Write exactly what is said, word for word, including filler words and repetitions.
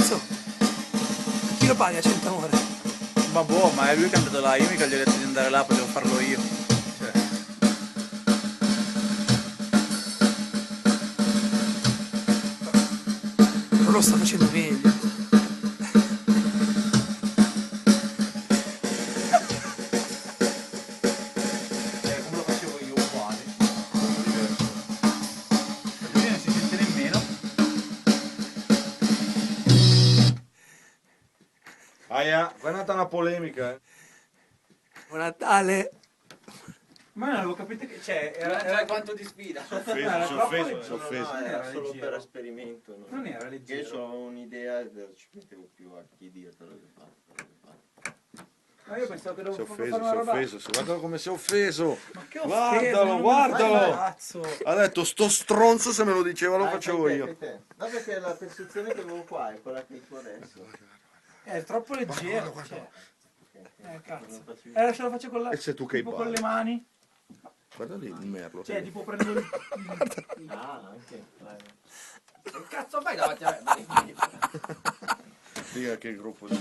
Cazzo! Chi lo paga cento ore? Ma boh, ma è lui che è andato là, io mica gli ho detto di andare là, potevo farlo io. Cioè. Però lo sta facendo meglio. Eh, come lo facevo io, uguale. Solo diverso. Così non si sente nemmeno. Aia, qua è nata una polemica, eh. Buon Natale. Ma non avevo capito che, cioè, era, era quanto di sfida. Si è offeso, si è offeso, si è offeso. No, no, era solo per esperimento, no? Non era leggero. Che io c'ho un'idea, ci mettevo più a chi dirtelo che fa. Ma io pensavo che dovevo fare una roba. Si è offeso, si è offeso, guardalo come si è offeso. Ma che offesa, guardalo, guardalo. Ha detto: "Sto stronzo, se me lo diceva, lo facevo io." Dai, fai te, fai te. No, perché la percezione che avevo qua è quella che hai tu adesso. È troppo leggero, cioè. Eh, cazzo. Eh, se lo faccio con la, e se tu che tipo con le mani. Guarda lì, un merlo. Cioè, tipo prendo il... Ah, anche. Che cazzo fai davanti a me? Dica che gruppo di